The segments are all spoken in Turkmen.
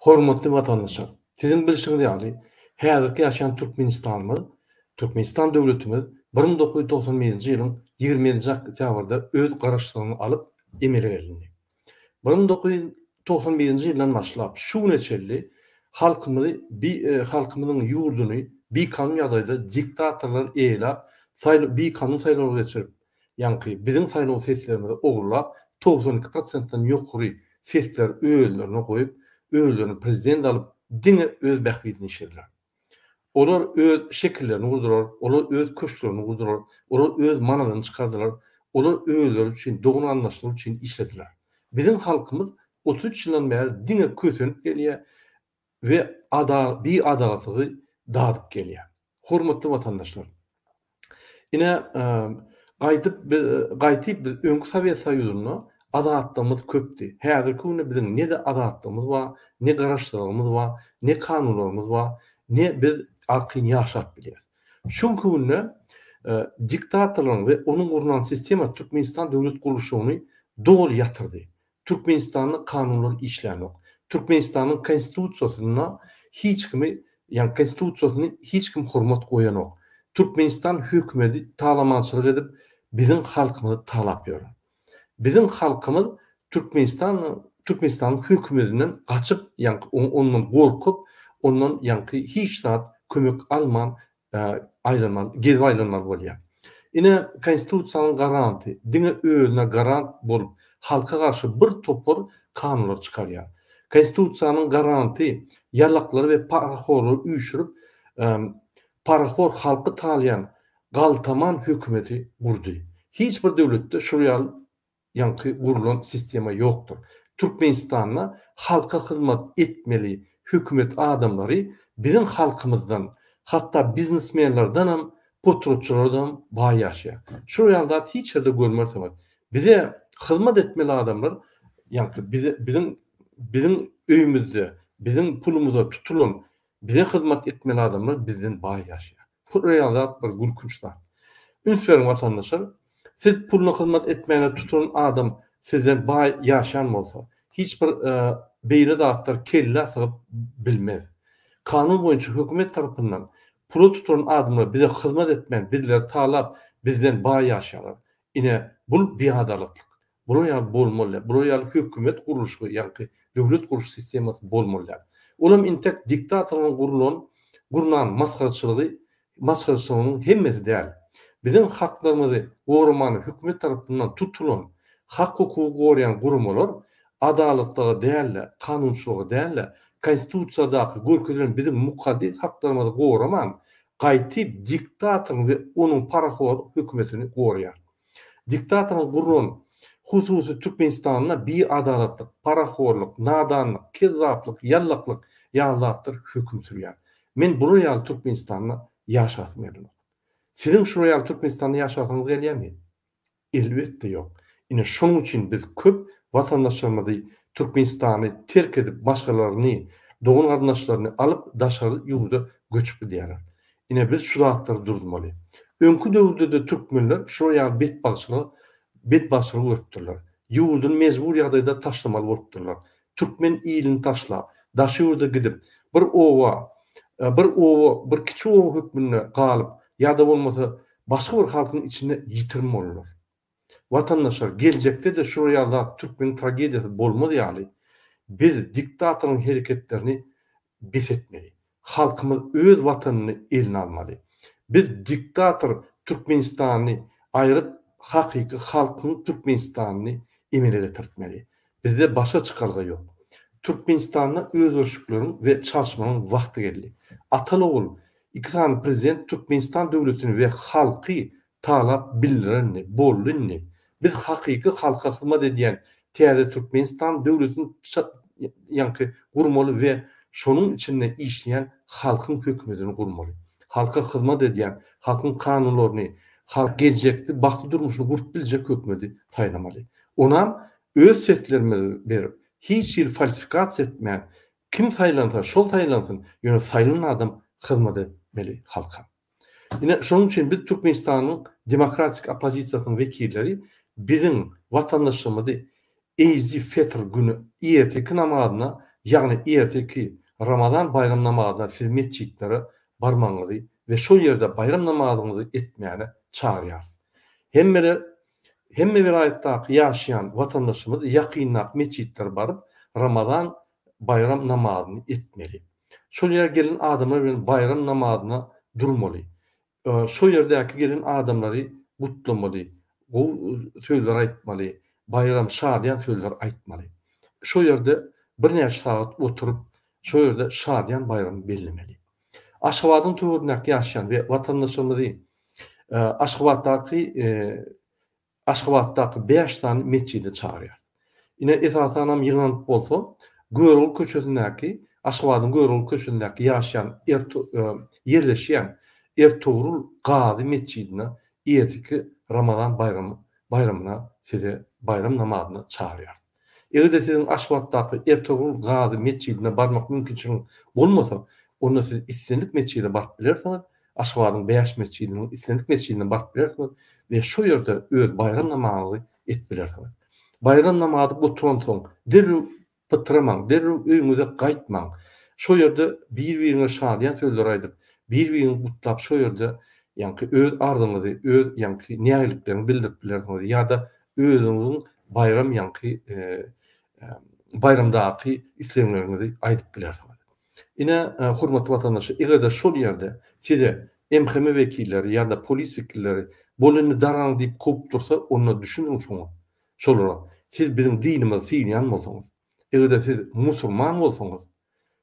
Hormatly watandaşlar! Siziň bilşiňiz ýaly, häzirki ýaşaýan Türkmenistanymyz, Türkmenistan döwletimiz 1991-nji ýylyň 27-nji oktýabrda öz garaşsyzlygyny alyp emele gelindi. 1991-nji ýyldan başlap şu güne çenli halkymyzy bi halkymyzyň ýurduny bikanun ýagdaýda diktatorlar eýeläp, saýlaw bikanun saýlawlar geçirip, Ýaňky biziň saýlaw seslerimizi ogurlap, 92 prosentden ýokary sesleri özlerine goýup, özlerini prezident alyp, diňe öz bähbidini işlediler. Olar öz şekillerini gurdular, olar öz köşklerini gurdular, olar öz manadyny çykardylar, olar özleri üçin, dogan-garyndaşlary üçin işlediler. Biziň halkymyz 33 ýyldan bäri diňe kösenip gelýär we biadalatlygy dadyp gelýär. Hormatly watandaşlar! Ine, gaýdyp biz, gaýtyp biz öňki Sowet Soýuzynda azatlygymyz köpdi. Häzirki günde biziň ne-de azatlygymyz bar, ne garaşsyzlygymyz bar, ne kanunlarymyz bar, ne biz arkaýyn ýaşap bilýäris. Şu günki günde diktatorlaryň we onuň gurnan sistemasy Türkmenistan döwlet gurluşygyny doly ýatyrdy. Türkmenistanda kanunlar işlänok. Türkmenistanyň konstitusiýasynda hiç kimi, ýagny konstitusiýasyny hiç kim hormat goýanok. Türkmenistan hökümedi talamançylyk edip biziň halkymyzy talap ýör. Biziň halkymyz Türkmenistan Türkmenistanyň hökümedinden gaçyp, ýagny ondan gorkup, ondan ýagny hiç zat kömek alman aýlanmaly, gezip aýlanmaly bolýar. Ine, Konstitusiýanyň garanty, diňe özüne garant bolup, halka garşy bir topar kanunlar çykarýar. Konstitusiýanyň garanty ýalaklary we parahorlary üýşürip, parahor halky talaýan galtaman hökümeti gurdy. Hiç bir döwletde şul ýaly ýaňky gurlan sistema ýokdur. Türkmenistanda halka hyzmat etmeli hökümet adamlary biziň halkymyzdan, hatda biznesmenlerdenem, potratçylardanam baý ýaşaýar. Şular ýaly zat hiç ýerde görmersiňiz. Bize hyzmat etmeli adamlar ýaňky bize biziň biziň öýümizde, biziň pulumyza tutulan bize hyzmat etmeli adamlar bizden baý ýaşaýar. Pul ýaly zat bir gülkünç zat. Üns beriň watandaşlar, siz puluna hyzmat etmäne tutulan adam sizden baý ýaşaýan bolsa, hiç bir beýle zatlar kellä sygyp bilmez. Kanun boýunça hökümet tarapyndan pula tutulan adamlar bize hyzmat etmän bizleri talap bizden baý ýaşaýarlar. Ine bul biadalatlyk. Bular ýaly bolmaly däl. Bular ýaly hökümet gurluşy, ýaňky döwlet gurluş sistemasy bolmaly däl. Olam intek diktatoryň gurlan, gurnan masgaraçylygy, masgaraçylygynyň hemmesi däl. Biziň haklarymyzy goramany hökümet tarapyndan tutulan hak-hukugy goraýan guramalar adalatlyga däl-de, kanunçylyga däl-de, konstitusiýadaky görkezilen biziň mukaddes haklarymyzy goraman, gaýtyp diktatoryň we onuň parahor hökümetini goraýar. Diktatoryň guran hususy Türkmenistanda biadalatlyk, parahorluk, nadanlyk, kezzaplyk, ýallaklyk ýaly zatlar höküm sürýär. Men bular ýaly Türkmenistanda ýaşasym gelenok. Siziň şular ýaly Türkmenistanda ýaşasyňyz gelýärmi? Elbetde ýok. Ine şonuň üçin biz köp watandaşlarymyzy Türkmenistany terk edip maşgalalaryny, dogan-garyndaşlaryny alyp daşary ýurda göçüp gidýärler. Ine biz şu zatlary durzmaly. Öňki döwürde-de türkmenler şular ýaly betbagtçylygy betbagtçylygy görüpdirler. Ýurduny mejbur ýagdaýda taşlamaly bolupdyrlar. Türkmen ilini taşlap, daşy ýurda gidip, bir oba, bir oba, bir kiçi oba hökmünde galyp, ýa-da bolmasa başga bir halkyň içinde ýitirim boldular. Watandaşlar, geljekde-de şular ýaly zat türkmeniň tragediýasy bolmaz ýaly, biz diktatoryň hereketlerini bes etmeli. Halkymyz öz watanyny eline almaly. Biz diktator Türkmenistanyny aýryp hakyky halkyň Türkmenistanyny emele getirtmeli. Bizde başga çykalga ýok. Türkmenistanda özgerişlikleriň we çalyşmagyň wagty geldi. Ataly-ogul iki sany prezident Türkmenistan döwletini we halky talap bildirendi, boldy indi. Biz hakyky halka hyzmat edýän täze Türkmenistan döwletini ýaňky gurmaly we şonuň içinde işleýän halkyň hökümetini gurmaly. Halka hyzmat edýän, halkyň kanunlaryny, halk geljekde bagtly durmuşyny gurup biljek hökümeti saýlamaly. Onam öz seslerimizi berip, hiç hili falsifikasiýa etmän, kim saýlansa şol saýlansyn, ýöne saýlanan adam hyzmat etmeli halka. Ine, şonuň üçin biz Türkmenistanyň demokratik oppozisiýasynyň wekilleri biziň watandaşlarymyzy Eýzi Fetr güni ertirki namazyna ýagny ertirki Ramazan baýram namazyna sizi metjitlere barmagyňyzy we şol ýerde baýram namazyňyzy etmäne çagyrýarys. Hemmeler hemme welaýatdaky ýaşaýan watandaşymyz ýakyndaky metjitlere baryp Ramazan baýram namazyny etmeli. Şol ýere gelen adamlar bilen baýram namazyna durmaly. Şo ýerdäki gelen adamlary gutlamaly, gowy sözler aýtmaly, baýram, şadyýan sözler aýtmaly. Şo ýerde birnäçe sagat oturyp, şo ýerde şadyýan baýramy bellemeli. Aşgabadyň töweregindäki ýaşaýan we watandaşlarymyzy Aşgabatdaky Aşgabatdaky bäş sany metjide çagyrýarys. Ine, esasanam ýygnanyp bolsa, Görogly köçesindäki, Aşgabadyň Görogly köçesindäki ýaşaýan ýerleşýän Ertugrul Gazy metjidine erteki Ramazan baýramy baýramyna sizi baýram namazyna çagyrýarys. Eger-de siziň Aşgabatdaky Ertugrul Gazy metjidine barmak mümkinçiligiňiz bolmasa, onda siz islendik metjide baryp bilersiňiz, Aşgabadyň bäş metjidiniň islendik metjidine baryp bilersiňiz we şo ýerde öz baýram namazyňyzy edip bilersiňiz. Baýram namazy gutaransoň derrew pytramaň, derrew öýüňize gaýtmaň. Şo ýerde bir-biriňe şadyýan sözler aýdyp, bir-biriňizi gutlap şo ýerde ýaňky öz arzyňyzy, öz ýaňky nägilikleriňizi bildirip bilersiňiz ýa-da özüňiziň baýram ýaňky baýramdaky islegleriňizi aýdyp bilersiňiz. Ine, hormatly watandaşlar, eger-de şol ýerde size MHM wekilleri ýa-da polis wekilleri bol indi daraň diýip kowup dursa, onda düşüniň şoňa, şolara, siz biziň dinimizi sylaýan bolsaňyz, eger-de siz musurman bolsaňyz,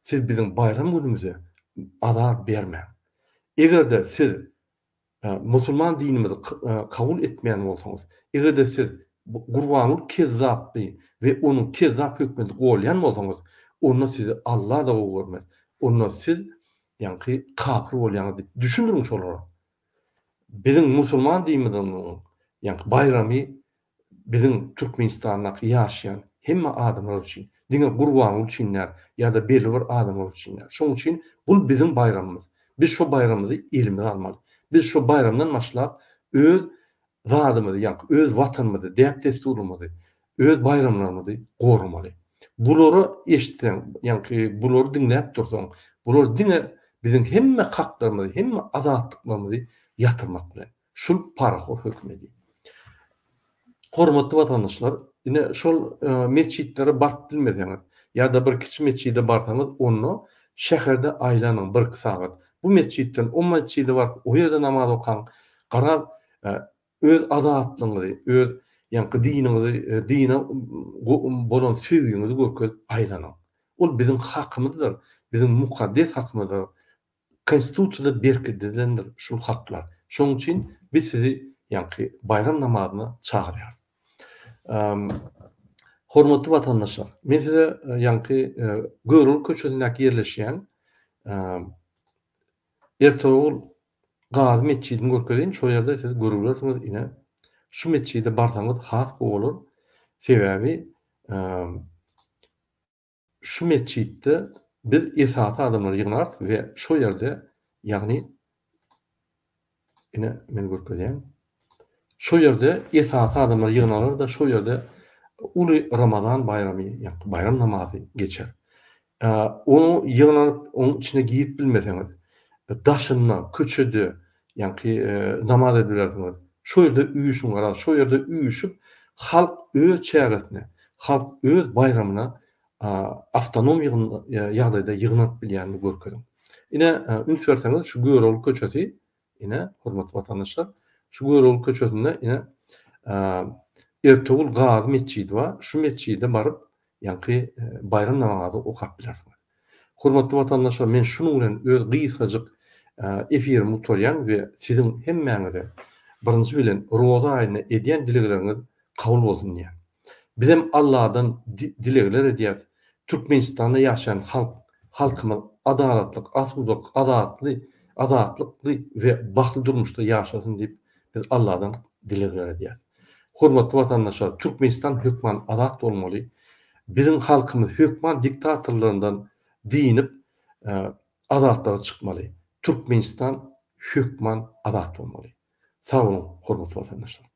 siz biziň baýram günümize azar bermäň. Eger-de siz Musulman dinimizi kabul etmeýän bolsaňyz, eger-de siz Gurbanguly Kezzapy we onuň kezzap hökmünde golýan bolsaňyz, onda sizi Alla-da gowy görmez. Onda siz ýaňky kapyr bolýaňyz diýip düşündiriň şolara. Biziň musulman dinimiziň ýaňky baýramy Biziň Türkmenistandaky ýaşaýan hemme adamlar üçin, diňe Gurbanguly üçin däl ýa-da belli bir adamlar üçin däl. Şonuň üçin bul biziň baýramymyz. Biz şo baýramymyzy elimize almaly. Biz şo baýramdan başlap öz zadymyzy, ýaňky öz watanymyzy, däp-dessurymyzy, öz baýramlarymyzy goramaly. Bulary eşitseň, ýaňky bulary diňläp dursaň, bular diňe biziň hemme haklarymyzy, hemme azatlyklarymyzy ýatyrmak bilen. Şul parahor hökümedi. Hormatly watandaşlar, ine şol metjitlere baryp bilmeseňiz ýa-da bir kiçi metjide barsaňyz, onda şäherde aýlanyň birki sagat. Bu metjitden o metjide baryp, o ýerde namaz okaň. Garaz, öz azatlygyňyzy, öz ýaňky diniňizi, dine bolan söýgiňizi görkezip aýlanyň. Ol biziň hakymyzdyr, biziň mukaddes hakymyzdyr. Konstitusiýada berkidilendir şul haklar. Şonuň üçin biz sizi ýaňky baýram namazyna çagyrýarys. Hormatly watandaşlar, men size ýaňky Görogly köçesindäki ýerleşýän Ertogrul Gazy metjidini görkezeýin. Şol ýerde siz görübilersiňiz ine. Şu metjide barsaňyz has gowy bolar. Sebäbi Şu metjitde biz esasy adamlary ýygnarys we şo ýerde, ýagny ine men görkezýän. Şo ýerde esasy adamlar ýygnalar-da, şo ýerde uly Ramazan baýramy, ýagny baýram namazy geçer. Onuň ýygnanyp, onuň içine girip bilmeseňiz, daşynda, köçede, ýaňky namaz edibilersiňiz. Şo ýerde üýşüň garaz, şo ýerde üýşüp, halk öz çäresine, halk öz baýramyna awtonom ýagdaýda ýygnanyp bilýänini görkeziň. Ine, üns berseňiz, şu Görogly köçesi, ine, hormatly watandaşlar, şu Görogly köçesinde, ine, Ertogrul Gazy metjidi bar. Şu metjide baryp, ýaňky baýram namazy okap bilersiňiz. Hormatly watandaşlar men şunuň bilen öz gysgajyk efirimi gutarýan we siziň hemmäňize birinji bilen roza aýynda edýän dilegleriňiz kabul bolsun diýýän. Bizem Alladan dilegler edýäs Türkmenistanda ýaşaýan halk halkymyz adalatlyk asudalyk azatly azatlykly we bagtly durmuşda ýaşasyn diýip biz Alladan dilegler edýäs. Hormatly watandaşlar Türkmenistan hökman azat bolmaly. Biziň halkymyz hökman diktatorlaryndan dynyp azatlyga çykmaly. Türkmenistan hökman azat bolmaly. Sag boluň hormatly watandaşlar.